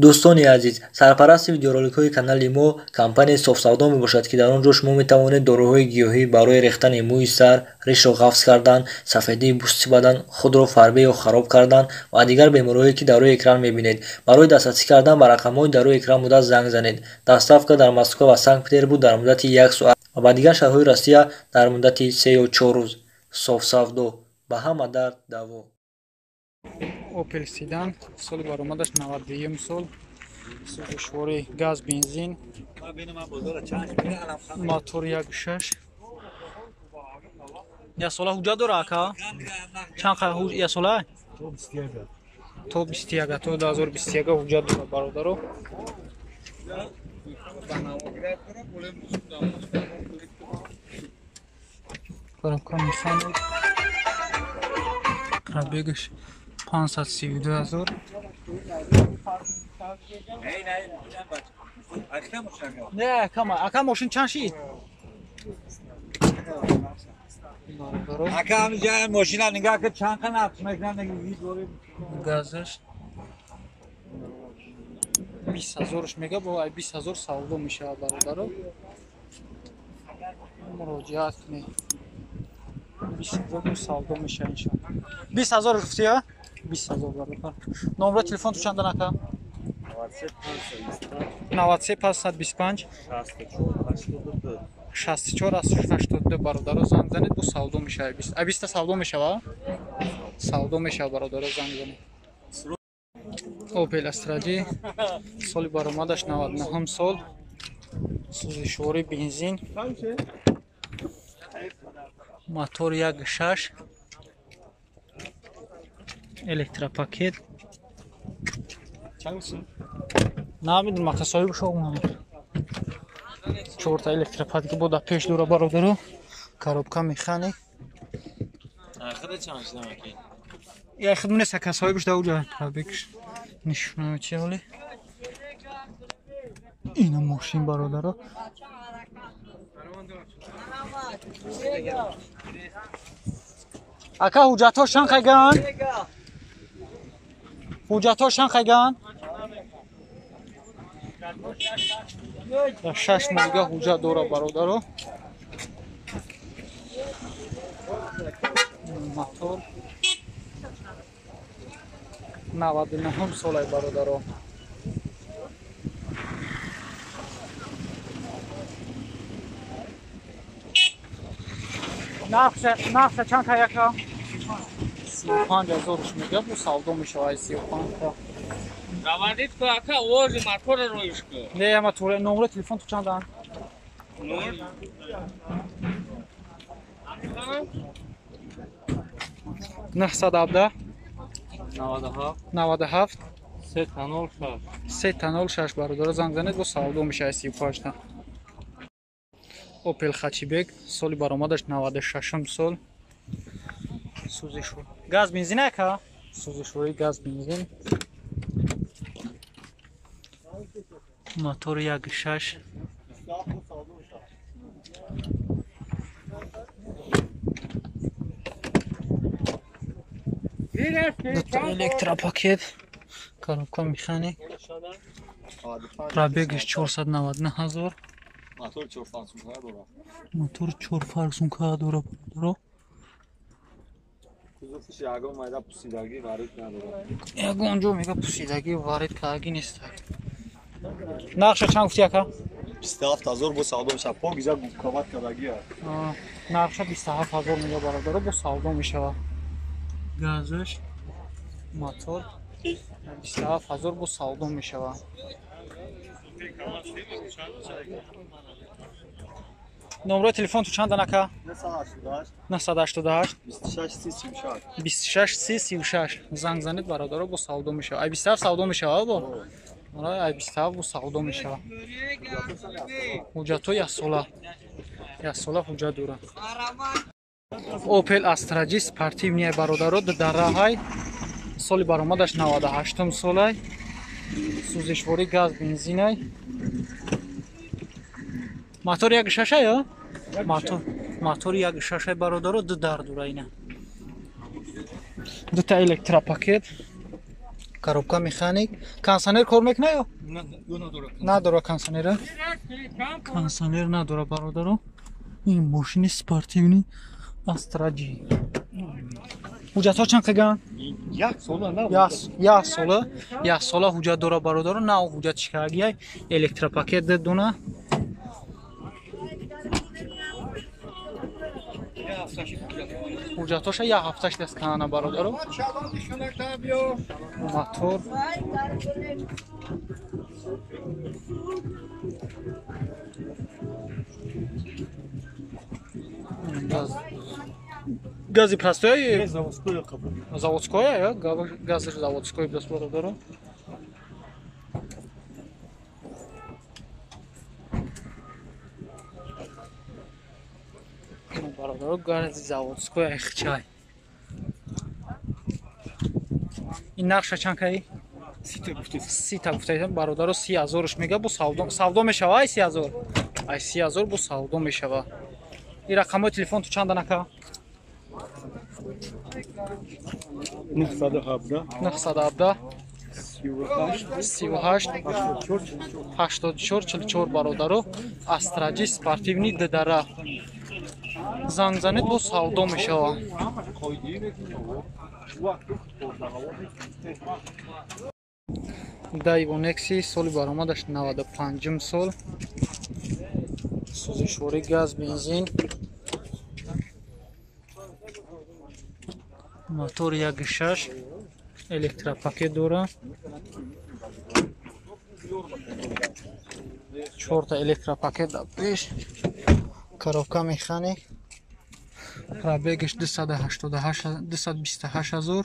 Дӯстони азиз, сарпарасти видеороликҳои канали мо компанияи Софсавдо мебошад, ки дар он ҷо шумо метавонед доруҳои гиёҳӣ барои рехтани мӯи сар, ришро ғафз кардан, сафедии пӯсти бадан, худро фарбе ё хароб кардан ва дигар бемориҳое, ки дар рӯи экран мебинед. Барои дастрасӣ кардан ба рақамҳои дар рӯи экран буда занг занед. Доставка дар Москва ва Санкт-Петербург дар муддати як соат ва ба дигар шаҳрҳои Россия дар муддати 3 ё 4 рӯз. Софсавдо ба ҳама дард даво. Opel Sedan соли баромадаш 92 сол, сӯзишворӣ газ бензин, мотор 1.6. Як сола ҳуҷҷат дора ака? Чанд як сола? То 21, то 2021 ҳуҷҷат дора бародаро. Коробка механик, пробегаш 532 ҳазор. Не, ака мошин чанд шид? Ака ҳамиҷа мошина нигоҳ кар, чанд қа нақш мекунад. Газаш 20 ҳазорш мега, бо 20 ҳазор савдо мешавад бародаро. Муроҷиат кунед. 20 ҳазор савдо мешавад иншоалло. 20 ҳазор гуфтӣ, а? 20 ҳазор бародар. Номраи телефон ту чандан ака? 93 525 64 82 бародаро занг занед, бо савдо мешавад. 20 та савдо мешавад? Савдо мешавад бародаро, занг занед. Opel Astra G соли баромадаш 99 сол, сӯзишворӣ бензин, мотор 1.6, электропакет. Намедонам ака соҳиб шо. Чорта электропакет бо дар пеш дора бародаро. Коробка механик. Я худ нест ака соҳибш дар уҷа пробегш нишона чи ҳоли. Ина мошин бародаро. Ака ҳуҷҷатҳо чанд хайган? Ҳуҷҷатҳо чанд хайган? Дар 6 моҳ дига ҳуҷҷат дора бародаро. Мотор 99 солай бародаро. Нархша чанд ка яка? 35 ҳазорш мега, бо савдо мешавад 35 та. Равандид ку ака, овози мотора роиш ку. Не, мотора, номери телефон ту чандан? 917 97 3 06 бародаро занг занед, бо савдо мешавад 35 та. Opel Hatchback соли баромадаш 96 сол, сӯзишворӣ газ бензин ака? Сӯзишворӣ газ бензин, мотор 1.6, дута электропакет, коробка механик, пробегаш 499 ҳазор. Мотор 4 фарсунка дора. Мотор 4 фарсунка дора бародаро. Кузовш ягон майда пусидагӣ варид надорад. Ягон ҷо мега пусидагӣ варид кардагӣ нест. Нархша чанд гуфтӣ ака? 27 ҳазор бо савдо мешавад. Покиза губкават кардагӣ. Нархша 27 ҳазор мега бародаро, бо савдо мешавад. Газаш, мотор 27 ҳазор бо савдо мешавад. Номраи телефон ту чандан ака? 988 26 36. Занг занед бародаро, бо савдо мешавад. Ай 27 савдо мешавад бо? Ай 27 бо савдо мешавад. Ҳуҷҷатҳо як сола. Як сола ҳуҷҷат дорад. Opel Astra G спортивный бародаро, дараҳай, соли баромадаш 98 солай, сӯзишворӣ газ бензинай, мотор 1.6 ё? Мотор 1.6 бародаро, ду дар дора ина. Дута электропакет. Коробка механик. Кондиционер кор мекунад ё? Надора кондиционера. Кондиционер надора бародаро. Ин мошини спортивный Астра G. Ҳуҷҷатҳо чанд қиган? Як сола на. Як сола. Як сола ҳуҷҷат дора бародаро, на ҳуҷҷат шикагиай. Электропакет дона. Ҳуҷҷатҳоша як ҳафташ даст канана бародаро. Мотор. Гази простой? Заводской қабул. Заводской, я? Гази заводской бас бародаро. Бародаро гази заводской айхчай. Ин нархша чанд кай? Сита гуфтаи бародаро 30,000 мега бо савдо савдо мешава ай 30,000. Ай 30,000 бо савдо мешава. Ин рақамҳои телефон ту чанд анака? 917 917 38 38 84 44 бародаро. Астра G спортивный ддара. Занг занед бо савдо мешава. Daewoo Nexi соли баромадаш 95 сол. Сӯзишворӣ газ, бензин. Мотор 1.6 электропакет дора. 4 электропакет дар пеш. Коробка механик. Пробегаш 288 228 ҳазор.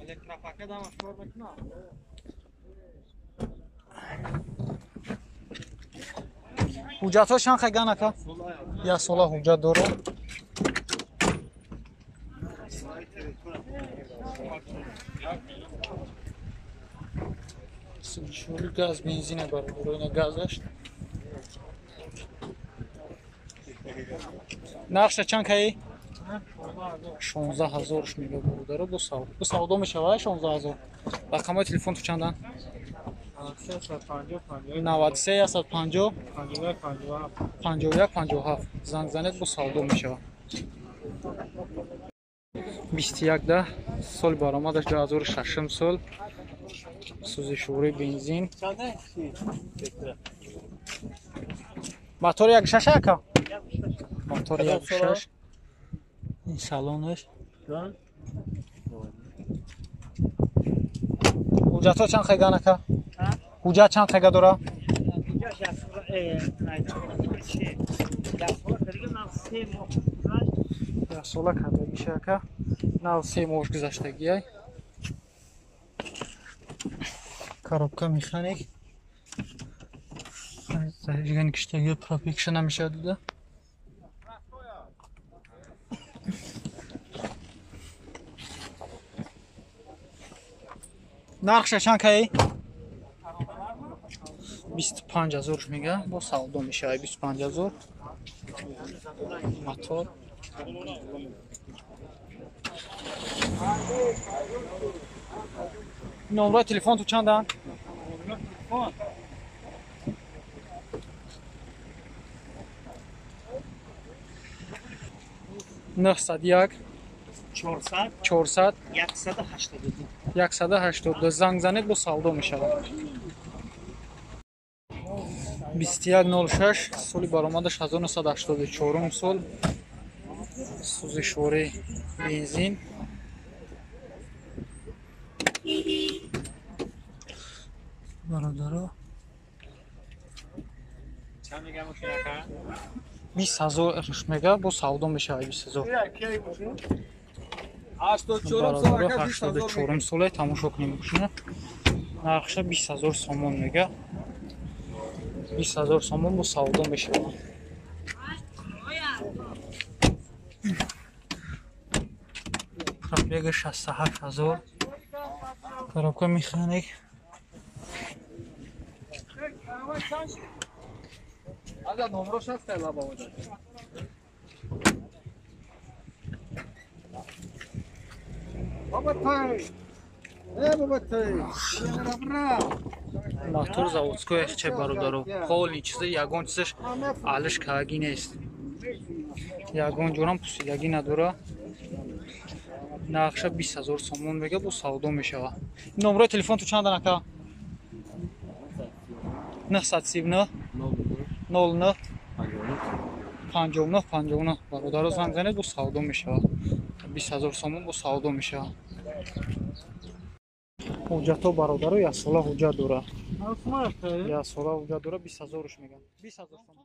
Электропакет ҳамаш кор мекунад. Ҳуҷҷатҳо чанд қайган ака? Як сола ҳуҷҷат дора. Сӯзишворӣ газ, бензина бародаро, ина газаш. Нархша чанд кай? 16,000 мега бародаро, бо савдо. Бо савдо мешава 16,000. Рақамҳои телефон ту чандан? 93 150 51 57. Занг занед бо савдо мешава. 21 сол баромадаш 2006 сол. Сӯзишворӣ бензин. Мотор 1.6 ака? Мотор 1.6. Ин салонаш. Ҳуҷҷатҳо чанд қайган ака? Ҳуҷҷат чанд қайга дора? Як сола кардагиша ака. Нав 3 моҳ гузаштагиай. Коробка механик. Зажигани киштаги пробегша намешавад дуда. Нархша чанд кай? 25,000 мега бо савдо мешавад 25,000. Мотор. Номрои телефон ту чандан? 901 400 400 182 182. Занг занед бо савдо мешавад. 2106 соли баромадаш 1984 сол. Сӯзишворӣ бензин. Бародаро 20,000 мега бо савдо мешавад 20,000. Бародаро 84 соле тамошо кунем мошина. Нархша 20,000 сомон мега. 20,000 сомон бо савдо мешавад. Пробега 68,000. Коробка механик. Мотор заводской хче, бародаро. Полный чиза, ягон чизаш алиш каги нест. Ягон ҷорам пусидагӣ надора. Нархша 20 000 сомон мега, бо савдо мешава. Номрои телефон ту чандан, ака? 939 09 59 59. Бародаро, занг занед, бо савдо мешава. 20 000 сомон бо савдо мешава. Ҳуҷҷатҳо, бародаро, яксола ҳуҷҷат дора. Яксола ҳуҷҷат дора, 20 ҳазоруш меган. 20 000 сомон.